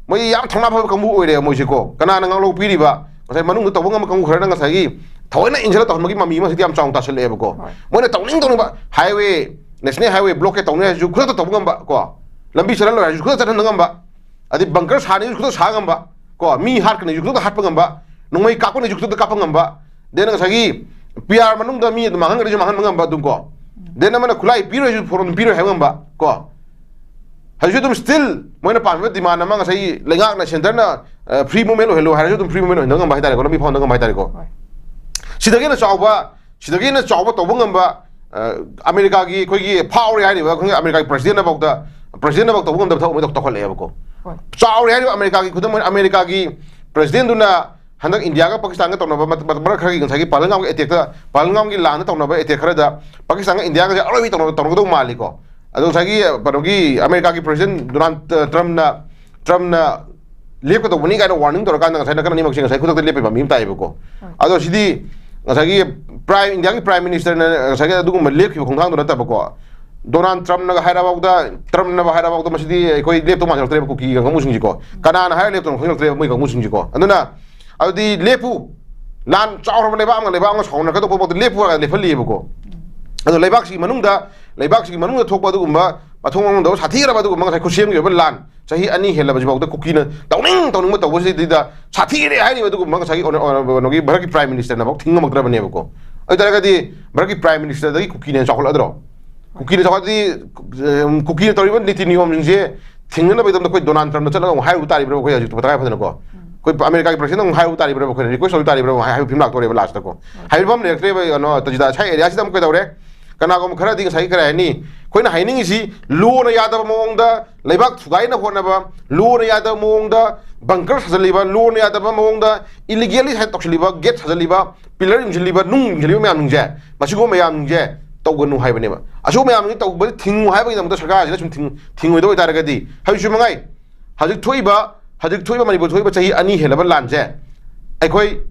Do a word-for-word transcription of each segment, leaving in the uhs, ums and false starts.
ꯃꯣꯏ ꯌꯥꯝ ꯊꯧꯅꯥ ꯐꯕ ꯀꯥꯡꯕꯨ ꯑꯣꯏꯔꯦꯕ ꯃꯣꯏꯁꯦꯀꯣ꯫ ꯀꯅꯥꯅ ꯉꯥꯛꯂꯧ ꯄꯤꯔꯤꯕ? ꯉꯁꯥꯏ ꯃꯅꯨꯡꯗ ꯇꯧꯕ ꯉꯝꯕ ꯀꯥꯡꯕꯨ ꯈꯔꯅ ꯉꯁꯥꯏꯒꯤ ꯊꯑꯣꯏꯅ ꯏꯟꯁꯤꯜꯂ ꯇꯧꯍꯟꯕꯒꯤ ꯃꯃꯤ ꯑꯃ ꯍꯧꯖꯤꯛꯇꯤ ꯌꯥꯝ ꯆꯥꯎꯅ ꯇꯥꯁꯜꯂꯛꯑꯦꯕꯀꯣ꯫ ꯍꯣꯏ꯫ ꯃꯣꯏꯅ ꯇꯧꯅꯤꯡ ꯇꯧꯅꯤꯡꯕ highway, national highway blockade ꯇꯧꯅꯤ ꯍꯥꯏꯔꯁꯨ ꯈꯨꯗꯛꯇ ꯇꯧꯕ ꯉꯝꯕ ꯀꯣ, ꯂꯝꯕꯤ ꯆꯠꯍꯜꯂꯣꯏ ꯍꯥꯏꯔꯁꯨ ꯈꯨꯗꯛꯇ ꯆꯠꯍꯟꯕ ꯉꯝꯕ, ꯑꯗꯩ bunker ꯁꯥꯅꯤꯁꯨ ꯈꯨꯗꯛꯇ ꯁꯥ ꯉꯝꯕ ꯀꯣ, ꯃꯤ ꯍꯥꯠꯀꯅꯤꯁꯨ ꯈꯨꯗꯛꯇ ꯍꯥꯠꯄ ꯉꯝꯕ, ꯅꯣꯡꯃꯩ ꯀꯥꯞꯀꯅꯤꯁꯨ ꯈꯨꯗꯛꯇ ꯀꯥꯞꯄ ꯉꯝꯕ, then ꯉꯁꯥꯏꯒꯤ P R ꯃꯅꯨꯡꯗ ꯃꯤ ꯑꯗꯨꯝ ꯃꯥꯡꯍꯟꯒꯅꯤꯁꯨ ꯃꯥꯡꯍꯟꯕ ꯉꯝꯕ ꯑꯗꯨꯝ ꯀꯣ, then ꯑꯃꯅ ꯈꯨꯠꯂꯥꯏ ꯄꯤꯔꯣꯏꯁꯨ ꯐꯣꯔꯣꯟ ꯄꯤꯔꯣꯏ ꯍꯥꯏꯕ ꯉꯝꯕ ꯀꯣ꯫ ꯍꯧꯖꯤꯛꯁꯨ ꯑꯗꯨꯝ still ꯃꯣꯏꯅ ꯄꯥꯝꯃꯤꯕ demand ꯑꯃ ꯉꯁꯥꯏ ꯂꯩꯉꯥꯛꯅ centreꯅ, ꯑ, free movement ꯑꯣꯏꯍꯜꯂꯨ ꯍꯥꯏꯔꯁꯨ ꯑꯗꯨꯝ free movement ꯑꯣꯏꯍꯟꯕ ꯉꯝꯕ ꯍꯥꯏꯇꯥꯔꯦꯀꯣ, ꯂꯝꯕꯤ ꯐꯥꯎꯍꯟꯕ ꯉꯝꯕ ꯍꯥꯏꯇꯥꯔꯦꯀꯣ꯫ ꯍꯣꯏ꯫ ꯁꯤꯗꯒꯤ ꯍꯦꯟꯅ ꯆꯥꯎꯕ, ꯁꯤꯗꯒꯤ ꯍꯦꯟꯅ ꯆꯥꯎꯕ ꯇꯧꯕ ꯉꯝꯕ, ꯑ, ꯑꯃꯦꯔꯤꯀꯥꯒꯤ ꯑꯩꯈꯣꯏꯒꯤ ꯐꯥꯎꯔꯦ ꯍꯥꯏꯔꯤꯕ ꯑꯩꯈꯣꯏꯒꯤ ꯑꯃꯦꯔꯤꯀꯥꯒꯤ presidentꯅꯐꯥꯎꯗ, presidentꯅꯐꯥꯎ ꯇꯧꯕ ꯉꯝꯗꯕ ꯊꯕꯛ ꯑꯃ ꯇꯧ-, ꯇꯧꯈꯠꯂꯛꯑꯦꯕꯀꯣ꯫ ꯍꯣꯏ꯫ ꯆꯥꯎꯔꯦ ꯍꯥꯏꯔꯤꯕ ꯑꯃꯦꯔꯤꯀꯥꯒꯤ ꯈꯨꯗꯝ ꯑꯣꯏꯅ ꯑꯃꯦꯔꯤꯀꯥꯒꯤ presidentꯗꯨꯅ ꯍꯟꯗꯛ ꯏꯟꯗꯤꯌꯥꯒ ꯄꯥꯀꯤꯁꯇꯥꯟꯒ ꯇꯧꯅꯕ ꯃꯠ-, ꯃꯠ-, ꯃꯔꯛ ꯈꯔꯒꯤ ꯉꯁꯥꯏꯒꯤ ꯄꯍꯜꯒꯥꯝꯒꯤ attackꯇ, ꯄꯍꯜꯒꯥꯝꯒꯤ ꯂꯥꯟꯗ ꯇꯧꯅꯕ attack ꯈꯔꯗ ꯄꯥꯀꯤꯁꯇꯥꯟꯒ ꯏꯟꯗꯤꯌꯥꯒꯁꯦ ꯑꯔꯣꯏꯕꯤ ꯇꯧꯅ-, ꯇꯧꯅꯒꯗꯧ ꯃꯥꯜꯂꯤꯀꯣ꯫ ꯑꯗꯣ ꯉꯁꯥꯏꯒꯤ ꯀꯩꯅꯣꯒꯤ ꯑꯃꯦꯔꯤꯀꯥꯒꯤ president Donald Trumpꯅ, Trumpꯅ ꯂꯦꯞꯀꯗꯧꯕꯅꯤ ꯀꯥꯏꯅ warning ꯇꯧꯔꯀꯥꯟꯗ ꯉꯁꯥꯏ ꯅꯥꯀꯟ ꯑꯅꯤꯃꯛꯁꯦ ꯉꯁꯥꯏ ꯈꯨꯗꯛꯇ ꯂꯦꯞꯄꯩ ꯃꯃꯤ ꯑꯃ ꯇꯥꯏꯌꯦꯕꯀꯣ꯫ ꯍꯣꯏ꯫ ꯑꯗꯣ ꯁꯤꯗꯤ ꯉꯁꯥꯏꯒꯤ prime, ꯏꯟꯗꯤꯌꯥꯒꯤ prime ministerꯅ ꯉꯁꯥꯏꯒꯤ ꯑꯗꯨꯒꯨꯝꯕ ꯂꯦꯞꯈꯤꯕ ꯈꯣꯡꯊꯥꯡꯗꯣ ꯅꯠꯇꯕꯀꯣ, Donald Trumpꯅꯒ ꯍꯥꯏꯔꯐꯥꯎꯗ, Trumpꯅꯕ ꯍꯥꯏꯔꯐꯥꯎꯗ ꯃꯁꯤꯗꯤ ꯑꯩꯈꯣꯏ ꯂꯦꯞꯇꯧ ꯃꯥꯟꯁꯤꯜꯂꯛꯇ꯭ꯔꯦꯕ ꯀꯨꯀꯤ ꯀꯥꯡꯕꯨꯁꯤꯡꯁꯤꯀꯣ꯫ ꯀꯅꯥꯅ ꯍꯥꯏꯔ ꯂꯦꯞꯇꯧꯅꯣ ꯈꯪꯁꯤꯜꯂꯛꯇ꯭ꯔꯦꯕ ꯃꯣꯏ ꯀꯥꯡꯕꯨꯁꯤꯡꯁꯤꯀꯣ꯫ ꯑꯗꯨꯅ ꯑꯗꯨꯗꯤ ꯂꯦꯞꯄꯨ, ꯂꯥꯟ ꯆꯥꯎꯔꯕ ꯂꯩꯕꯥꯛ ꯑꯃꯒ ꯂꯩꯕꯥꯛ ꯑꯃꯒ ꯁꯥꯎꯅꯔꯛꯀꯗꯧꯕ ꯄꯣꯠꯇ ꯂꯦꯞꯄꯨ ꯍꯥꯏꯔꯒ ꯂꯦꯞꯍꯜꯂꯤꯑꯕꯀꯣ꯫ ꯑꯗꯣ ꯂꯩꯕꯥꯛꯁꯤꯒꯤ ꯃꯅꯨꯡꯗ, ꯂꯩꯕꯥꯛꯁꯤꯒꯤ ꯃꯅꯨꯡꯗ ꯊꯣꯛꯄ ꯑꯗꯨꯒꯨꯝꯕ ꯃꯊꯣꯡ ꯃꯔꯝꯗꯕ ꯁꯥꯊꯤꯔꯕ ꯑꯗꯨꯒꯨꯝꯕ ꯉꯁꯥꯏ ꯈꯨꯠꯁꯦꯝꯒꯤ ꯑꯣꯏꯕ ꯂꯥꯟ ꯆꯍꯤ ꯑꯅꯤ ꯍꯦꯜꯂꯕꯁꯤꯐꯥꯎꯗ ꯀꯨꯀꯤꯅ ꯇꯧꯅꯤꯡ ꯇꯧꯅꯤꯡꯕ ꯇꯧꯕꯁꯤꯗ ꯁꯥꯊꯤꯔꯦ ꯍꯥꯏꯔꯤꯕ ꯑꯗꯨꯒꯨꯝꯕ ꯉꯁꯥꯏꯒꯤ ꯑꯣꯅ-, ꯑꯣꯅ-, ꯀꯩꯅꯣꯒꯤ ꯚꯥꯔꯠꯀꯤ prime ministerꯅꯐꯥꯎ ꯊꯤꯡꯉꯝꯃꯛꯇ꯭ꯔꯕꯅꯦꯕꯀꯣ꯫ ꯑꯗꯨ ꯑꯣꯏꯇꯥꯔꯒꯗꯤ ꯚꯥꯔꯠꯀꯤ prime ministerꯗꯒꯤ ꯀꯨꯀꯤꯅ ꯍꯦꯟꯅ ꯆꯥꯎꯈꯠꯂꯗ꯭ꯔꯣ? ꯀꯨꯀꯤꯅ ꯆꯥꯎꯈꯠꯂꯗꯤ, ꯎꯝ, ꯀꯨꯀꯤꯅ ꯇꯧꯔꯤꯕ ꯅꯤꯇꯤ ꯅꯤꯌꯣꯝꯁꯤꯡꯁꯦ ꯊꯤꯡꯅꯅꯕꯒꯤꯗꯃꯛꯇ ꯑꯩꯈꯣꯏ Donald Trumpꯅ ꯆꯠꯂꯒ ꯑꯃꯨꯛ ꯍꯥꯏꯔꯨ ꯇꯥꯔꯤꯕ꯭ꯔꯥ ꯑꯩꯈꯣꯏ ꯍꯧꯖꯤꯛ ꯇꯉꯥꯏ ꯐꯗꯅꯀꯣ? ꯑꯩꯈꯣꯏ ꯑꯃꯦꯔꯤꯀꯥꯒꯤ presidentꯅ ꯑꯃꯨꯛ ꯍꯥꯏꯔꯨ ꯇꯥꯔꯤꯕ꯭ꯔꯥ, ꯑꯩꯈꯣꯏꯅ request ꯇꯧꯔꯨ ꯇꯥꯔꯤꯕ꯭ꯔꯥ ꯍꯥꯏꯕ ꯐꯤꯕꯝ ꯂꯥꯛꯇꯣꯔꯦꯕ lastꯇꯀꯣ꯫ ꯍꯥꯏꯕ ꯐꯤꯕꯝ ꯂꯩꯔꯛꯇ꯭ꯔꯦꯕ, ꯀꯩꯅꯣ, ꯇꯖꯤꯗꯥ, ꯉꯁꯥꯏ areaꯁꯤꯗ ꯑꯃꯨꯛ ꯀꯩꯗꯧꯔꯦ? ꯀꯅꯥꯒꯨꯝꯕ ꯈꯔꯗꯤ ꯉꯁꯥꯏꯒꯤ ꯀꯔꯤ ꯍꯥꯏꯅꯤ? ꯑꯩꯈꯣꯏꯅ ꯍꯥꯏꯅꯤꯡꯉꯤꯁꯤ ꯂꯣꯅ ꯌꯥꯗꯕ ꯃꯑꯣꯡꯗ ꯂꯩꯕꯥꯛ ꯊꯨꯒꯥꯏꯅ ꯍꯣꯠꯅꯕ, ꯂꯣꯅ ꯌꯥꯗꯕ ꯃꯑꯣꯡꯗ bunker ꯁꯥꯖꯜꯂꯤꯕ, ꯂꯣꯅ ꯌꯥꯗꯕ ꯃꯑꯣꯡꯗ illegally ꯁꯥꯏ ꯇꯧꯁꯤꯜꯂꯤꯕ, gate ꯁꯥꯖꯜꯂꯤꯕ, pillar ꯌꯨꯡꯁꯤꯜꯂꯤꯕ, ꯅꯨꯡ ꯌꯨꯡꯁꯤꯜꯂꯤꯕ ꯃꯌꯥꯝꯁꯤꯡꯁꯦ, ꯃꯁꯤꯒꯨꯝꯕ ꯃꯌꯥꯝꯁꯤꯡꯁꯦ ꯇꯧꯒꯅꯨ ꯍꯥꯏꯕꯅꯦꯕ꯫ ꯑꯁꯤꯒꯨꯝꯕ ꯃꯌꯥꯝꯁꯤ ꯇꯧꯕ ꯊꯤꯡꯉꯨ ꯍꯥꯏꯕꯒꯤꯗꯃꯛꯇ ꯁꯔꯀꯥꯔꯁꯤꯅ ꯁꯨꯝ ꯊꯤꯡ-, ꯊꯤꯡꯉꯣꯏꯗꯧ ꯑꯣꯏꯇꯥꯔꯒꯗꯤ, ꯍꯧꯖꯤꯛꯁꯨ ꯃꯉꯥꯏ, ꯍꯧꯖꯤꯛ ꯊꯣꯛꯏꯕ, ꯍꯧꯖꯤꯛ ꯊꯣꯛꯏꯕ ꯃꯅꯤꯄꯨꯔ ꯊꯣꯛꯏꯕ ꯆꯍꯤ ꯑꯅꯤ ꯍꯦꯜꯂꯕ ꯂꯥꯟꯁꯦ, ꯑꯩꯈꯣꯏ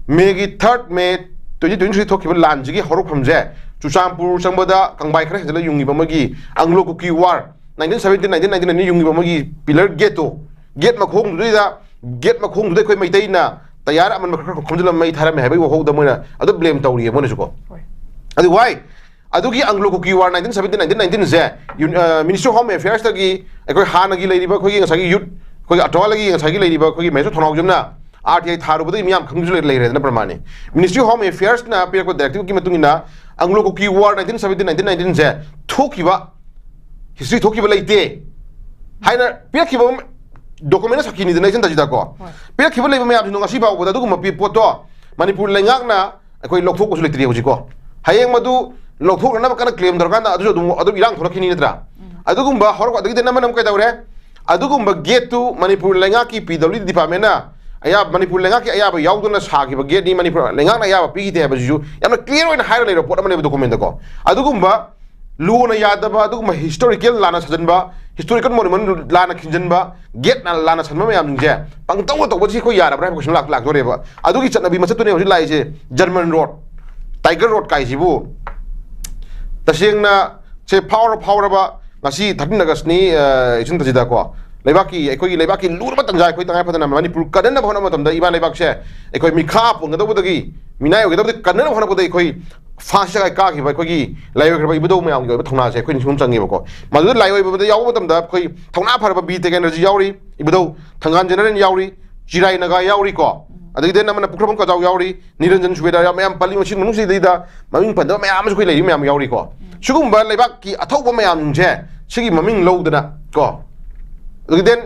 ꯃꯦꯒꯤ third May twenty twenty three ꯊꯣꯛꯈꯤꯕ ꯂꯥꯟꯁꯤꯒꯤ ꯍꯧꯔꯛꯐꯝꯁꯦ ꯆꯨꯔꯆꯥꯟꯄꯨꯔ ꯆꯪꯕꯗ ꯀꯪꯕꯥꯏ ꯈꯔ ꯍꯦꯟꯖꯜꯂ ꯌꯨꯡꯉꯤꯕ ꯃꯣꯏꯒꯤ Anglo Kuki War nineteen seventeen nineteen ninety nine ꯌꯨꯡꯉꯤꯕ ꯃꯣꯏꯒꯤ pillar gateꯇꯣ, ꯒꯦꯠ ꯃꯈꯣꯡꯗꯨꯗꯩꯗ, ꯒꯦꯠ ꯃꯈꯣꯡꯗꯨꯗ ꯑꯩꯈꯣꯏ ꯃꯩꯇꯩꯅ ꯇꯌꯥꯔ ꯑꯃꯟꯕ ꯈꯔ ꯈꯔ ꯈꯣꯝꯖꯤꯜꯂꯒ ꯃꯩ ꯊꯥꯔꯝꯃꯦ ꯍꯥꯏꯕꯒꯤ ꯋꯥꯍꯧꯗ ꯃꯣꯏꯅ ꯑꯗꯨ ꯕ꯭ꯂꯦꯝ ꯇꯧꯔꯤꯌꯦ ꯃꯣꯏꯅꯁꯨꯀꯣ꯫ ꯍꯣꯏ꯫ ꯑꯗꯨ ꯋꯥꯏ ꯑꯗꯨꯒꯤ Anglo Kuki war nineteen seventeen ꯅꯥꯏꯟꯇꯤꯟꯁꯦ ꯃꯤꯅꯤꯁꯇ꯭ꯔꯤ ꯑꯣꯐ ꯍꯣꯝ ꯑꯦꯐꯤꯌꯔꯁꯇꯒꯤ ꯑꯩꯈꯣꯏ ꯍꯥꯟꯅꯒꯤ ꯂꯩꯔꯤꯕ ꯑꯩꯈꯣꯏꯒꯤ ꯉꯁꯥꯏꯒꯤ ꯌꯨꯠ, ꯑꯩꯈꯣꯏꯒꯤ ꯑꯇꯋꯥꯂꯒꯤ ꯉꯁꯥꯏꯒꯤ ꯂꯩꯔꯤꯕ ꯑꯩꯈꯣꯏꯒꯤ ꯃꯍꯦꯁꯣꯔ ꯊꯣꯡꯅꯥꯎꯖꯝꯅ ꯑꯥꯔ ꯇꯤ ꯑꯥꯏ ꯊꯥꯔꯨꯕꯗꯒꯤ ꯃꯤꯌꯥꯝ ꯈꯪꯕꯁꯨ ꯂꯩ- ꯂꯩꯔꯦꯗꯅ ꯄ꯭ꯔꯃꯥꯟꯅꯤ꯫ ꯃꯤꯅꯤꯁꯇ꯭ꯔꯤ ꯑꯣꯐ ꯍꯣꯝ ꯑꯦꯐꯤꯌꯔꯁꯅ ꯄꯤꯔꯛꯄ ꯗꯥꯏꯔꯦꯛꯇꯤꯚꯀꯤ ꯃꯇꯨꯡ ꯏꯟꯅ ꯑꯪꯒ꯭ꯂꯣ Kuki war nineteen seventeen nineteen ꯅꯥꯏꯟꯇꯤꯟꯁꯦ ꯊꯣꯛꯈꯤꯕ, ꯍꯤꯁꯇ꯭ꯔꯤ ꯊꯣꯛꯈꯤꯕ ꯂꯩꯇꯦ ꯍꯥꯏꯅ ꯄꯤꯔꯛꯈꯤꯕ ꯗꯣꯀꯨꯃꯦꯟ ꯁꯥꯈꯤꯅꯤꯗꯅ ꯏꯆꯟ ꯇꯖꯤꯗꯀꯣ꯫ ꯍꯣꯏ꯫ ꯄꯤꯔꯛꯈꯤꯕ ꯂꯩꯕ ꯃꯌꯥꯝꯁꯤꯡꯗꯣ ꯉꯁꯤ ꯐꯥꯎꯕꯗ ꯑꯗꯨꯒꯨꯝꯕ ꯄꯤ- ꯄꯣꯠꯇꯣ ꯃꯅꯤꯄꯨꯔ ꯂꯩꯉꯥꯛꯅ ꯑꯩꯈꯣꯏ ꯂꯧꯊꯣꯛꯄꯁꯨ ꯂꯩꯇ꯭ꯔꯤ ꯍꯧꯖꯤꯛꯀꯣ꯫ ꯍꯌꯦꯡ ꯃꯗꯨ ꯂꯧꯊꯣꯛꯅꯅꯕ ꯀꯟꯅ ꯀ꯭ꯂꯦꯝ ꯇꯧꯔꯀꯥꯟꯗ ꯑꯗꯨꯁꯨ ꯑꯗꯨꯝ ꯑꯗꯨꯝ ꯏꯔꯥꯡ ꯊꯣꯛꯂꯛꯈꯤꯅꯤ ꯅꯠꯇ꯭ꯔꯥ? ꯑꯗꯨꯒꯨꯝꯕ ꯍꯧꯔꯛ ꯑꯗꯒꯤꯗꯤ ꯑꯃꯅ ꯑꯃꯨꯛ ꯀꯩꯗꯧꯔꯦ? ꯑꯗꯨꯒꯨꯝꯕ ꯒꯦꯠꯇꯨ ꯃꯅꯤꯄꯨꯔ ꯂꯩꯉꯥꯛꯀꯤ ꯄꯤ ꯗꯕ꯭ꯂꯤꯎ ꯗꯤ ꯗꯤꯄꯥꯔꯠꯃꯦꯟꯅ ꯑꯌꯥꯕ, ꯃꯅꯤꯄꯨꯔ ꯂꯩꯉꯥꯛꯀꯤ ꯑꯌꯥꯕ ꯌꯥꯎꯗꯅ ꯁꯥꯈꯤꯕ ꯒꯦꯠꯅꯤ, ꯃꯅꯤꯄꯨꯔ ꯂꯩꯉꯥꯛꯅ ꯑꯌꯥꯕ ꯄꯤꯈꯤꯗꯦ ꯍꯥꯏꯕꯁꯤꯁꯨ ꯌꯥꯝꯅ ꯀ꯭ꯂꯤꯌꯥꯔ ꯑꯣꯏꯅ ꯍꯥꯏꯔ ꯂꯩꯔꯕ ꯄꯣꯠ ꯑꯃꯅꯦꯕ ꯗꯣꯀꯨꯃꯦꯟꯗꯀꯣ꯫ ꯑꯗꯨꯒꯨꯝꯕ ꯂꯨꯅ ꯌꯥꯗꯕ, ꯑꯗꯨꯒꯨꯝꯕ ꯍꯤꯁꯇꯣꯔꯤꯀꯦꯜ ꯂꯥꯟꯅ ꯁꯥꯖꯟꯕ, ꯍꯤꯁꯇꯣꯔꯤꯀꯦꯜ ꯃꯣꯅꯨꯃꯦꯟ ꯂꯥꯟꯅ ꯈꯤꯟꯖꯟꯕ, ꯒꯦꯠꯅ ꯂꯥꯟꯅ ꯁꯟꯕ ꯃꯌꯥꯝꯁꯤꯡꯁꯦ ꯄꯪꯇꯧꯗ ꯇꯧꯕꯁꯤ ꯑꯩꯈꯣꯏ ꯌꯥꯔꯕ꯭ꯔꯥ ꯍꯥꯏꯕ ꯀꯣꯏꯁꯟ ꯂꯥꯛ ꯂꯥꯛꯇꯣꯔꯦꯕ꯫ ꯑꯗꯨꯒꯤ ꯆꯠꯅꯕꯤ ꯃꯆꯠꯇꯨꯅꯦ ꯍꯧꯖꯤꯛ ꯂꯥꯛꯏꯁꯦ꯫ ꯖꯔꯃꯟ ꯔꯣꯗ, ꯇꯥꯏꯒꯔ ꯔꯣꯗ ꯀꯥꯏꯁꯤꯕꯨ ꯇꯁꯦꯡꯅ ꯁꯦ ꯐꯥꯎꯔ ꯐꯥꯎꯔꯕ ꯉꯁꯤ ꯊꯥꯔꯇꯤꯟ ꯑꯒꯁꯅꯤ, ꯑ, ꯏꯆꯟ ꯇꯖꯤꯗꯀꯣ, ꯂꯩꯕꯥꯛꯀꯤ, ꯑꯩꯈꯣꯏꯒꯤ ꯂꯩꯕꯥꯛꯀꯤ ꯂꯨꯔꯕ ꯇꯥꯟꯖꯥ, ꯑꯩꯈꯣꯏ ꯇꯉꯥꯏ ꯐꯗꯅ ꯃꯅꯤꯄꯨꯔ ꯀꯟꯅꯅꯕ ꯍꯣꯠꯅꯕ ꯃꯇꯝꯗ ꯏꯃꯥ ꯂꯩꯕꯥꯛꯁꯦ ꯑꯩꯈꯣꯏ ꯃꯤꯈꯥ ꯄꯣꯟꯒꯗꯧꯕꯗꯒꯤ, ꯃꯤꯅꯥꯏ ꯑꯣꯏꯒꯗꯕꯗꯒꯤ ꯀꯟꯅꯅꯕ ꯍꯣꯠꯅꯕꯗ ꯑꯩꯈꯣꯏ ꯐꯥꯁꯤꯁꯇ ꯀꯥꯈꯤꯕ ꯑꯩꯈꯣꯏꯒꯤ ꯂꯥꯏꯑꯣꯏꯈ꯭ꯔꯕ ꯏꯕꯨꯙꯧ ꯃꯌꯥꯝꯒꯤ ꯑꯣꯏꯕ ꯊꯧꯅꯥꯁꯦ ꯑꯩꯈꯣꯏ ꯅꯤꯡꯁꯤꯡꯕ ꯆꯪꯉꯦꯕꯀꯣ꯫ ꯃꯗꯨꯗ ꯂꯥꯏꯑꯣꯏꯕꯗ ꯌꯥꯎꯕ ꯃꯇꯝꯗ ꯑꯩꯈꯣꯏ ꯊꯧꯅꯥ ꯐꯔꯕ ꯕꯤ ꯇꯦꯀꯦꯟꯗ꯭ꯔꯖꯤ ꯌꯥꯎꯔꯤ, ꯏꯕꯨꯙꯧ ꯊꯪꯒꯥꯜ ꯖꯦꯅꯔꯦꯜ ꯌꯥꯎꯔꯤ, ꯆꯤꯔꯥꯏ ꯅꯥꯒꯥ ꯌꯥꯎꯔꯤꯀꯣ, ꯑꯗꯒꯤꯗꯤ ꯑꯃꯅ ꯄꯨꯈ꯭ꯔꯝꯕꯝ ꯀꯖꯥꯎ ꯌꯥꯎꯔꯤ, ꯅꯤꯔꯟꯖꯟ ꯁꯨꯕꯦꯗꯥꯔ ꯌꯥꯎꯔꯤ, ꯃꯌꯥꯝ ꯄꯜꯂꯤ ꯃꯁꯤꯡ ꯃꯅꯨꯡꯁꯤꯗꯩꯗ ꯃꯃꯤꯡ ꯄꯟꯗꯕ ꯃꯌꯥꯝ ꯑꯃꯁꯨ ꯑꯩꯈꯣꯏ ꯂꯩꯔꯤ ꯃꯌꯥꯝ ꯌꯥꯎꯔꯤꯀꯣ꯫ ꯁꯤꯒꯨꯝꯕ ꯂꯩꯕꯥꯛꯀꯤ ꯑꯊꯧꯕ ꯃꯌꯥꯝꯁꯦ ꯁꯤꯒꯤ ꯃꯃꯤꯡ ꯂꯧꯗꯅ ꯀꯣ, ꯑꯗꯒꯤ then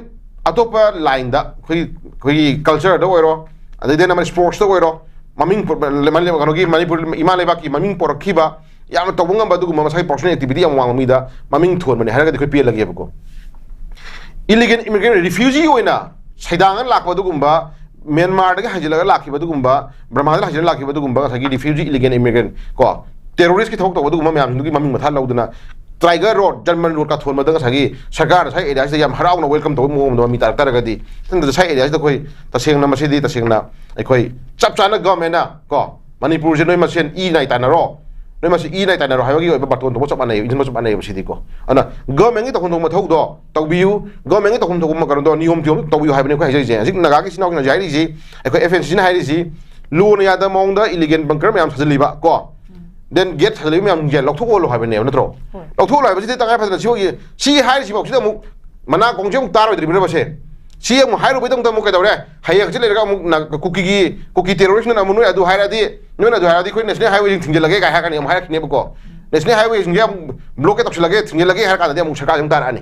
ꯑꯇꯣꯞꯄ ꯂꯥꯏꯟꯗ ꯑꯩꯈꯣꯏꯒꯤ, ꯑꯩꯈꯣꯏꯒꯤ ꯀꯜꯆꯔꯗ ꯑꯣꯏꯔꯣ, ꯑꯗꯒꯤ then ꯑꯃ ꯁ꯭ꯄꯣꯔꯠꯁꯇ ꯑꯣꯏꯔꯣ, ꯃꯃꯤꯡ ꯄꯨ- ꯀꯩꯅꯣꯒꯤ ꯃꯅꯤꯄꯨꯔ ꯏꯃꯥ ꯂꯩꯕꯥꯛꯀꯤ ꯃꯃꯤꯡ ꯄꯣꯔꯛꯈꯤꯕ, ꯌꯥꯝꯅ ꯇꯧꯕ ꯉꯝꯕ ꯑꯗꯨꯒꯨꯝꯕ ꯃꯁꯥꯒꯤ ꯄꯔꯁꯣꯅꯦꯜ ꯑꯦꯛꯇꯤꯚꯤꯇꯤ ꯌꯥꯝ ꯋꯥꯡꯕ ꯃꯤꯗ ꯃꯃꯤꯡ ꯊꯣꯟꯕꯅꯦ ꯍꯥꯏꯔꯒꯗꯤ ꯑꯩꯈꯣꯏ ꯄꯦꯜꯂꯒꯦꯕꯀꯣ꯫ ꯏꯂꯤꯒꯦꯟ ꯏꯃꯤꯒ꯭ꯔꯦꯟ ꯔꯤꯐ꯭ꯌꯨꯖꯤ ꯑꯣꯏꯅ ꯁꯩꯗꯥꯡꯅ ꯂꯥꯛꯄ ꯑꯗꯨꯒꯨꯝꯕ, ꯃ꯭ꯌꯥꯟꯃꯥꯔꯗꯒꯤ ꯍꯥꯏꯖꯤꯜꯂꯒ ꯂꯥꯛꯈꯤꯕ ꯑꯗꯨꯒꯨꯝꯕ, ꯕ꯭ꯔꯃꯥꯗꯒꯤ ꯍꯥꯏꯖꯤꯜꯂꯒ ꯂꯥꯛꯈꯤꯕ ꯑꯗꯨꯒꯨꯝꯕ ꯉꯁꯥꯏꯒꯤ ꯔꯤꯐ꯭ꯌꯨꯖꯤ ꯏꯂꯤꯒꯦꯟ ꯏꯃꯤꯒ꯭ꯔꯦꯟ ꯀꯣ, ꯇꯦꯔꯣꯔꯤꯁꯀꯤ ꯊꯕꯛ ꯇꯧꯕ ꯑꯗꯨꯒꯨꯝꯕ ꯃꯌꯥꯝꯁꯤꯡꯗꯨꯒꯤ ꯃꯃꯤꯡ ꯃꯊꯥ ꯂꯧꯗꯅ ꯇꯥꯏꯒꯔ ꯔꯣꯗ, ꯖꯔꯃꯟ ꯔꯣꯗ ꯀꯥꯊꯣꯟꯕꯗ ꯉꯁꯥꯏꯒꯤ ꯁꯔꯀꯥꯔꯅ ꯉꯁꯥꯏ ꯑꯦꯔꯤꯌꯥꯁꯤꯗ ꯌꯥꯝ ꯍꯔꯥꯎꯅ ꯋꯦꯜꯀꯝ ꯇꯧꯕ ꯃꯑꯣꯡꯗ ꯃꯃꯤ ꯇꯥꯔꯛ ꯇꯥꯔꯒꯗꯤ, ꯁꯤꯗ ꯉꯁꯥꯏ ꯑꯦꯔꯤꯌꯥꯁꯤꯗ ꯑꯩꯈꯣꯏ ꯇꯁꯦꯡꯅ ꯃꯁꯤꯗꯤ ꯇꯁꯦꯡꯅ ꯑꯩꯈꯣꯏ ꯆꯞ ꯆꯥꯅ ꯒꯚꯔꯟꯃꯦꯟꯅ ꯀꯣ, ꯃꯅꯤꯄꯨꯔꯁꯦ ꯅꯣꯏ ꯃꯁꯦꯟ ꯏ ꯅꯥꯏ ꯇꯥꯟꯅꯔꯣ, ꯅꯣꯏ ꯃꯁꯤ ꯏ ꯅꯥꯏ ꯇꯥꯏꯅꯔꯣ ꯍꯥꯏꯕꯒꯤ ꯑꯣꯏꯕ ꯕꯥꯔꯇꯣꯟ ꯇꯧꯕ ꯆꯞ ꯃꯥꯟꯅꯩ, ꯏꯟꯁꯤꯟꯕ ꯆꯞ ꯃꯥꯟꯅꯩꯕ ꯁꯤꯗꯤꯀꯣ꯫ ꯑꯗꯨꯅ ꯒꯚꯔꯟꯃꯦꯟꯒꯤ ꯇꯧꯐꯝ ꯊꯣꯛꯄ ꯃꯊꯧꯗꯣ ꯇꯧꯕꯤꯌꯨ, ꯒꯚꯔꯟꯃꯦꯟꯒꯤ ꯇꯧꯐꯝ ꯊꯣꯛꯄ ꯀꯩꯅꯣꯗꯣ, ꯅꯤꯌꯣꯝ ꯇꯤꯌꯣꯝꯗꯣ ꯇꯧꯕꯤꯌꯨ ꯍꯥꯏꯕꯅꯤ ꯑꯩꯈꯣꯏ ꯍꯥꯏꯖꯔꯤꯁꯦ꯫ ꯍꯧꯖꯤꯛ ꯅꯥꯒꯥꯒꯤ ꯏꯆꯤꯟ ꯏꯅꯥꯎꯁꯤꯡꯅ ꯍꯧꯖꯤꯛ ꯍꯥꯏꯔꯤꯁꯤ, ꯑꯩꯈꯣꯏ ꯑꯦꯐ ꯑꯦꯟ ꯁꯤꯅ ꯍꯥꯏꯔꯤꯁꯤ, ꯂꯣꯅ ꯌꯥꯗꯕ ꯃꯑꯣꯡꯗ ꯏꯂꯤꯒꯦꯜ ꯕꯪꯀꯔ ꯃꯌꯥꯝ ꯁꯥꯖꯤꯜꯂꯤꯕ ꯀꯣ, ꯗꯦꯟ ꯒꯦꯠ ꯁꯥꯖꯤꯜꯂꯤꯕ ꯃꯌꯥꯝꯁꯤꯡꯁꯦ ꯂꯧꯊꯣꯛꯍꯜꯂꯣ ꯍꯥꯏꯕꯅꯦꯕ, ꯅꯠꯇ꯭ꯔꯣ? ꯍꯣꯏ꯫ ꯂꯧꯊꯣꯛꯍꯜꯂꯣ ꯍꯥꯏꯕꯁꯤꯗꯤ ꯇꯉꯥꯏ ꯐꯗꯅ ꯁꯤꯐꯥꯎꯒꯤ, ꯁꯤ ꯍꯥꯏꯔꯤꯁꯤꯐꯥꯎꯁꯤꯗ ꯑꯃꯨꯛ ꯃꯅꯥ ꯀꯣꯡꯁꯦ ꯑꯃꯨꯛ ꯇꯥꯔꯣꯏꯗ꯭ꯔꯤꯕ꯭ꯔꯕ ꯁꯦ? ꯁꯤ ꯑꯃꯨꯛ ꯍꯥꯏꯔꯨꯕꯩꯗꯧꯅ ꯑꯃꯨꯛ ꯀꯩꯗꯧꯔꯦ? ꯍꯌꯦꯡ ꯍꯪꯆꯤꯠ ꯂꯩꯔꯒ ꯑꯃꯨꯛ ꯅ-, ꯀꯨꯀꯤꯒꯤ, ꯀꯨꯀꯤ ꯇꯦꯔꯣꯔꯤꯁꯅ ꯑꯃꯨꯛ ꯅꯣꯏ ꯑꯗꯨ ꯍꯥꯏꯔꯗꯤ, ꯅꯣꯏꯅ ꯑꯗꯨ ꯍꯥꯏꯔꯗꯤ ꯑꯩꯈꯣꯏ ꯅꯦꯁꯅꯦꯜ ꯍꯥꯏꯋꯦꯁꯤꯡ ꯊꯤꯡꯖꯤꯜꯂꯒꯦ ꯀꯥꯏ ꯍꯥꯏꯔꯛꯀꯅꯤ, ꯑꯃꯨꯛ ꯍꯥꯏꯔꯛꯈꯤꯅꯦꯕꯀꯣ꯫ ꯅꯦꯁꯅꯦꯜ ꯍꯥꯏꯋꯦꯁꯤꯡꯁꯦ ꯑꯃꯨꯛ ꯕ꯭ꯂꯣꯀꯦꯠ ꯇꯧꯁꯤꯜꯂꯒꯦ, ꯊꯤꯡꯖꯤꯜꯂꯒꯦ ꯍꯥꯏꯔ ꯀꯥꯟꯗꯗꯤ ꯑꯃꯨꯛ ꯁꯔꯀꯥꯔꯁꯦ ꯑꯃꯨꯛ ꯇꯥꯔꯛꯑꯅꯤ꯫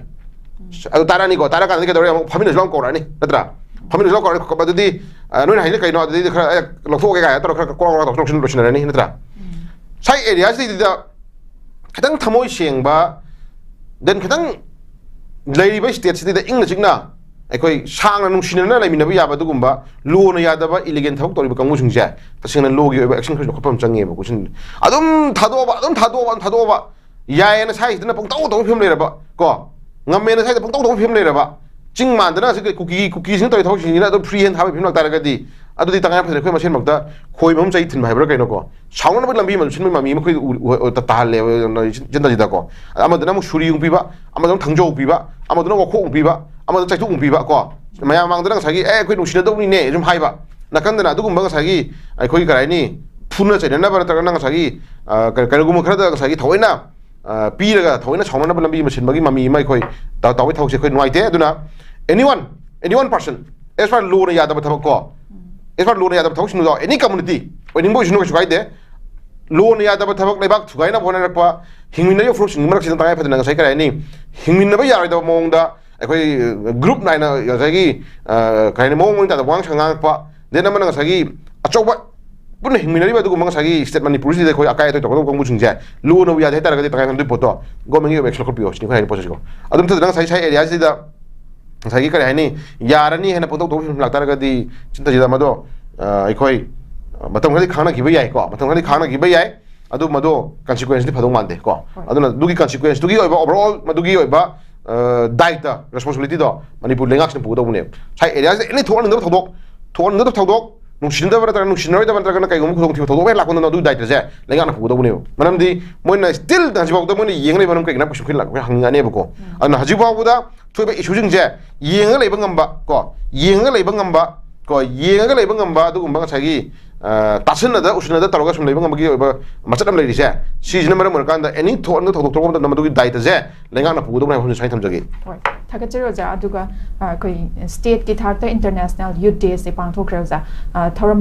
ꯑꯗꯨ ꯇꯥꯔꯛꯑꯅꯤꯀꯣ, ꯇꯥꯔꯛꯑꯀꯥꯟꯗꯗꯤ ꯀꯩꯗꯧꯔꯦ? ꯑꯃꯨꯛ ꯐꯝꯃꯤꯟꯅꯁꯤ ꯂꯥꯎ ꯀꯧꯔꯛꯑꯅꯤ, ꯅꯠꯇ꯭ꯔꯥ? ꯐꯝꯃꯤꯟꯅꯁꯤ ꯂꯥꯎ ꯀꯧꯔꯛꯑꯅꯤ꯫ ꯑꯗꯨꯗꯤ, ꯑ, ꯅꯣꯏꯅ ꯍꯥꯏꯁꯦ ꯀꯩꯅꯣ? ꯑꯗꯨꯗꯤ ꯈꯔ, ꯑꯦ, ꯂꯧꯊꯣꯛꯑꯒꯦ ꯀꯥꯏꯅ ꯇꯧꯔꯒ ꯈꯔ ꯀꯣꯔꯣꯛ ꯀꯣꯔꯣꯛ ꯇꯧꯊꯣꯛ ꯇꯧꯁꯤꯟ ꯂꯣꯏꯁꯤꯟꯅꯔꯅꯤ, ꯅꯠꯇ꯭ꯔꯥ? ꯁ꯭ꯋꯥꯏ ꯑꯦꯔꯤꯌꯥꯁꯤꯗ ꯈꯤꯇꯪ ꯊꯃꯣꯏ ꯁꯦꯡꯕ, ꯗꯦꯟ ꯈꯤꯇꯪ ꯂꯩꯔꯤꯕ ꯁ꯭ꯇꯦꯠꯁꯤꯗ ꯏꯪꯅ ꯆꯤꯛꯅ ꯑꯩꯈꯣꯏ ꯁꯥꯡꯅ ꯅꯨꯡꯁꯤꯅꯅ ꯂꯩꯃꯤꯟꯅꯕ ꯌꯥꯕ ꯑꯗꯨꯒꯨꯝꯕ ꯂꯣꯅ ꯌꯥꯗꯕ ꯏꯂꯤꯒꯦꯜ ꯊꯕꯛ ꯇꯧꯔꯤꯕ ꯀꯥꯡꯕꯨꯁꯤꯡꯁꯦ ꯇꯁꯦꯡꯅ ꯂꯣꯒꯤ ꯑꯣꯏꯕ ꯑꯦꯛꯁꯟ ꯈꯔꯁꯨ ꯂꯧꯈꯠꯄ ꯑꯃ ꯆꯪꯉꯦꯕꯀꯣ꯫ ꯁꯤ ꯑꯗꯨꯝ ꯊꯥꯗꯣꯛꯑꯕ, ꯑꯗꯨꯝ ꯊꯥꯗꯣꯛꯑꯕ, ꯑꯗꯨꯝ ꯊꯥꯗꯣꯛꯑꯕ, ꯌꯥꯏꯌꯦꯅ ꯁ꯭ꯋꯥꯏꯁꯤꯗꯅ ꯄꯪꯇꯧ ꯇꯧꯕ ꯐꯤꯕꯝ ꯂꯩꯔꯕ ꯀꯣ, ꯉꯝꯃꯦꯅ ꯁ꯭ꯋꯥꯏꯗ ꯄꯪꯇꯧ ꯇꯧꯕ ꯐꯤꯕꯝ ꯂꯩꯔꯕ, ꯆꯤꯡ ꯃꯥꯟꯗꯅ ꯍꯧꯖꯤꯛ ꯀꯨꯀꯤ, ꯀꯨꯀꯤꯁꯤꯡꯅ ꯇꯧꯔꯤ ꯊꯕꯛꯁꯤꯡꯁꯤꯅ ꯑꯗꯨꯝ ꯐ꯭ꯔꯤ ꯍꯦꯟ ꯊꯥꯕꯒꯤ ꯐꯤꯕꯝ ꯂꯥꯛꯇꯥꯔꯒꯗꯤ, ꯑꯗꯨꯗꯤ ꯇꯉꯥꯏ ꯐꯗꯅ ꯑꯩꯈꯣꯏ ꯃꯁꯦꯟꯃꯛꯇ ꯈꯣꯏꯕ ꯑꯃ ꯆꯩ ꯊꯤꯟꯕ ꯍꯥꯏꯕ꯭ꯔꯥ ꯀꯩꯅꯣꯀꯣ, ꯁꯥꯎꯅꯅꯕ ꯂꯝꯕꯤ ꯑꯃ ꯁꯤꯟꯕꯒꯤ ꯃꯃꯤ ꯑꯃ ꯑꯩꯈꯣꯏ ꯎ-, ꯎ-, ꯎ-, ꯇꯥꯍꯜꯂꯦꯕ ꯆꯤꯟꯇꯟꯁꯤꯗꯀꯣ꯫ ꯑꯃꯗꯨꯅ ꯑꯃꯨꯛ ꯁꯨꯔꯤ ꯑꯃꯨꯛ ꯄꯤꯕ, ꯑꯃꯗꯨꯅ ꯊꯥꯡꯖꯧ ꯄꯤꯕ, ꯑꯃꯗꯨꯅ ꯋꯥꯈꯣꯛ ꯑꯃꯨꯛ ꯄꯤꯕ, ꯑꯃꯗꯨꯅ ꯆꯩꯇꯨꯞ ꯑꯃꯨꯛ ꯄꯤꯕ ꯀꯣ꯫ ꯃꯌꯥꯝ ꯃꯥꯡꯗꯅ ꯉꯁꯥꯏꯒꯤ "ꯑꯦ, ꯑꯩꯈꯣꯏ ꯅꯨꯡꯁꯤꯅꯗꯧꯅꯤꯅꯦ" ꯁꯨꯝ ꯍꯥꯏꯕ, ꯅꯥꯀꯟꯗꯅ ꯑꯗꯨꯒꯨꯝꯕ ꯉꯁꯥꯏꯒꯤ ꯑꯩꯈꯣꯏꯒꯤ ꯀꯔꯤ ꯍꯥꯏꯅꯤ, ꯐꯨꯅ ꯆꯩꯅꯅꯕ ꯅꯠꯇ꯭ꯔꯒꯅ ꯉꯁꯥꯏꯒꯤ, ꯑ, ꯀ-, ꯀꯩꯅꯣꯒꯨꯝꯕ ꯈꯔꯗ ꯉꯁꯥꯏꯒꯤ ꯊꯑꯣꯏꯅ, ꯑ, ꯄꯤꯔꯒ ꯊꯑꯣꯏꯅ ꯁꯥꯎꯅꯅꯕ ꯂꯝꯕꯤ ꯑꯃ ꯁꯤꯟꯕꯒꯤ ꯃꯃꯤ ꯑꯃ ꯑꯩꯈꯣꯏ ꯇ-, ꯇꯧꯕꯒꯤ ꯊꯕꯛꯁꯦ ꯑꯩꯈꯣꯏ ꯅꯨꯡꯉꯥꯏꯇꯦ꯫ ꯑꯗꯨꯅ any one, any one person, as far ꯂꯣꯅ ꯌꯥꯗꯕ ꯊꯕꯛ ꯀꯣ, as far ꯂꯣꯅ ꯌꯥꯗꯕ ꯊꯕꯛꯁꯤꯡꯗꯣ, any community ꯑꯣꯏꯅꯤꯡꯕ ꯑꯣꯏꯁꯅꯨ, ꯀꯩꯁꯨ ꯀꯥꯏꯗꯦ꯫ ꯂꯣꯅ ꯌꯥꯗꯕ ꯊꯕꯛ, ꯂꯩꯕꯥꯛ ꯊꯨꯒꯥꯏꯅꯕ ꯍꯣꯠꯅꯔꯛꯄ, ꯍꯤꯡꯃꯤꯟꯅꯔꯤꯕ ꯐꯨꯔꯨꯞꯁꯤꯡꯒꯤ ꯃꯔꯛꯁꯤꯗ ꯇꯉꯥꯏ ꯐꯗꯅ ꯉꯁꯥꯏ ꯀꯔꯤ ꯍꯥꯏꯅꯤ, ꯍꯤꯡꯃꯤꯟꯅꯕ ꯌꯥꯔꯣꯏꯗꯕ ꯃꯑꯣꯡꯗ ꯑꯩꯈꯣꯏ, ꯑ, ꯒ꯭ꯔꯨꯞ ꯅꯥꯏꯅ ꯉꯁꯥꯏꯒꯤ, ꯑ, ꯀꯔꯤ ꯍꯥꯏꯅꯤ, ꯃꯑꯣꯡ ꯃꯔꯤꯟ ꯇꯥꯗꯕ ꯋꯥꯉꯥꯡ ꯁꯉꯥꯡ ꯉꯥꯡꯉꯛꯄ, ꯗꯦꯟ ꯑꯃꯅ ꯉꯁꯥꯏꯒꯤ ꯑꯆꯧꯕ ꯄꯨꯟꯅ ꯍꯤꯡꯃꯤꯟꯅꯔꯤꯕ ꯑꯗꯨꯒꯨꯝꯕ ꯉꯁꯥꯏꯒꯤ ꯁ꯭ꯇꯦꯠ ꯃꯅꯤꯄꯨꯔꯁꯤꯗ ꯑꯩꯈꯣꯏ ꯑꯀꯥꯏ ꯑꯇꯣꯏ ꯇꯧꯒꯗꯧꯕ ꯀꯥꯡꯕꯨꯁꯤꯡꯁꯦ ꯂꯣꯅꯕꯨ ꯌꯥꯗꯦ ꯍꯥꯏꯇꯥꯔꯒꯗꯤ ꯇꯉꯥꯏ ꯐꯗꯅ ꯑꯗꯨꯒꯤ ꯄꯣꯠꯇꯣ ꯒꯣꯔꯃꯦꯟꯒꯤ ꯑꯣꯏꯕ ꯑꯦꯛꯁꯟ ꯂꯧꯈꯠꯄꯤꯌꯣ ꯁꯤꯅꯤ ꯑꯩꯈꯣꯏ ꯍꯥꯏꯅꯤꯡꯕ ꯄꯣꯠꯁꯤꯀꯣ꯫ ꯑꯗꯨ ꯅꯠꯇꯗꯅ ꯉꯁꯥꯏ ꯁ꯭ꯋꯥꯏ ꯑꯦꯔꯤꯌꯥꯁꯤꯗ ꯉꯁꯥꯏꯒꯤ ꯀꯔꯤ ꯍꯥꯏꯅꯤ, ꯌꯥꯔꯅꯤ ꯍꯥꯏꯅ ꯄꯪꯇꯧ ꯇꯧꯕ ꯐꯤꯕꯝ ꯂꯥꯛꯇꯥꯔꯒꯗꯤ ꯆꯤꯟꯇꯟꯁꯤꯗ ꯃꯗꯣ, ꯑ, ꯑꯩꯈꯣꯏ, ꯑ, ꯃꯇꯝ ꯈꯔꯗꯤ ꯈꯥꯡꯅꯈꯤꯕ ꯌꯥꯏꯀꯣ, ꯃꯇꯝ ꯈꯔꯗꯤ ꯈꯥꯡꯅꯈꯤꯕ ꯌꯥꯏ꯫ ꯑꯗꯨ ꯃꯗꯣ ꯀꯟꯁꯤꯀ꯭ꯋꯦꯟꯁꯇꯤ ꯐꯗꯧ ꯃꯥꯟꯗꯦ ꯀꯣ꯫ ꯍꯣꯏ꯫ ꯑꯗꯨꯅ ꯑꯗꯨꯒꯤ ꯀꯟꯁꯤꯀ꯭ꯋꯦꯟꯁꯇꯨꯒꯤ ꯑꯣꯏꯕ, ꯑꯣꯚꯔꯑꯣꯜ ꯃꯗꯨꯒꯤ ꯑꯣꯏꯕ, ꯑ, ꯗꯥꯏꯇ, ꯔꯦꯁꯄꯣꯟꯁꯤꯕꯤꯂꯤꯇꯤꯗꯣ ꯃꯅꯤꯄꯨꯔ ꯂꯩꯉꯥꯛꯁꯤꯅ ꯄꯨꯒꯗꯧꯕꯅꯦꯕ꯫ ꯁ꯭ꯋꯥꯏ ꯑꯦꯔꯤꯌꯥꯁꯤꯗ ꯑꯦꯅꯤ ꯊꯣꯛꯍꯟꯅꯤꯡꯗꯕ ꯊꯧꯗꯣꯛ, ꯊꯣꯛꯍꯟꯅꯤꯡꯗꯕ ꯊꯧꯗꯣꯛ, ꯅꯨꯡꯁꯤꯅꯗꯕ ꯅꯠꯇ꯭ꯔꯒ ꯅꯨꯡꯁꯤꯅꯔꯣꯏꯗꯕ ꯅꯠꯇ꯭ꯔꯒꯅ ꯀꯩꯒꯨꯝꯕ ꯈꯨꯗꯣꯡꯊꯤꯕ ꯊꯧꯗꯣꯛ ꯑꯃ ꯍꯦꯛ ꯂꯥꯛꯄ ꯃꯇꯝꯗꯗ ꯑꯗꯨꯒꯤ ꯗꯥꯏꯇꯁꯦ ꯂꯩꯉꯥꯛꯅ ꯄꯨꯒꯗꯧꯕꯅꯦꯕ꯫ ꯃꯔꯝꯗꯤ ꯃꯣꯏꯅ ꯁ꯭ꯇꯤꯜ ꯍꯧꯖꯤꯛꯐꯥꯎꯗ ꯃꯣꯏꯅ ꯌꯦꯡ ꯂꯩꯕ ꯃꯔꯝ ꯀꯩꯒꯤꯅꯣ ꯀꯣꯏꯁꯟ ꯈꯨꯟ ꯂꯥꯛꯄ ꯍꯪꯅꯤꯡꯉꯛꯑꯅꯦꯕꯀꯣ꯫ ꯑꯗꯨꯅ ꯍꯧꯖꯤꯛꯐꯥꯎꯕꯗ ꯊꯣꯛꯏꯕ ꯏꯁꯨꯁꯤꯡꯁꯦ ꯌꯦꯡꯉꯒ ꯂꯩꯕ ꯉꯝꯕ ꯀꯣ, ꯌꯦꯡꯉꯒ ꯂꯩꯕ ꯉꯝꯕ ꯀꯣ, ꯌꯦꯡꯉꯒ ꯂꯩꯕ ꯉꯝꯕ ꯑꯗꯨꯒꯨꯝꯕ ꯉꯁꯥꯏꯒꯤ, ꯑ, ꯇꯥꯁꯤꯟꯅꯗ ꯎꯁꯤꯟꯅꯗ ꯇꯧꯔꯒ ꯁꯨꯝ ꯂꯩꯕ ꯉꯝꯕꯒꯤ ꯑꯣꯏꯕ ꯃꯆꯠ ꯑꯃ ꯂꯩꯔꯤꯁꯦ, ꯁꯤꯁꯤꯅ ꯃꯔꯝ ꯑꯣꯏꯔꯀꯥꯟꯗ ꯑꯦꯅꯤ ꯊꯣꯛꯍꯟꯒ ꯊꯧꯗꯣꯛ ꯊꯣꯛꯄ ꯃꯇꯝꯗ ꯃꯗꯨꯒꯤ ꯗꯥꯏꯇꯁꯦ ꯂꯩꯉꯥꯛꯅ ꯄꯨꯒꯗꯧꯕꯅꯤ ꯍꯥꯏꯕ ꯋꯥꯐꯝꯁꯦ ꯁꯨꯃꯥꯏꯅ ꯊꯝꯖꯒꯦ꯫ ꯍꯣꯏ, ꯊꯥꯒꯠꯆꯔꯤ ꯑꯣꯖꯥ꯫ ꯑꯗꯨꯒ, ꯑ, ꯑꯩꯈꯣꯏ ꯁ꯭ꯇꯦꯠꯀꯤ ꯊꯥꯛꯇ ꯏꯟꯇꯔꯅꯦꯁꯅꯦꯜ ꯌꯨꯠ ꯗꯦꯁꯦ ꯄꯥꯡꯊꯣꯛꯈ꯭ꯔꯦ ꯑꯣꯖꯥ꯫ ꯑ, ꯊꯧꯔꯝ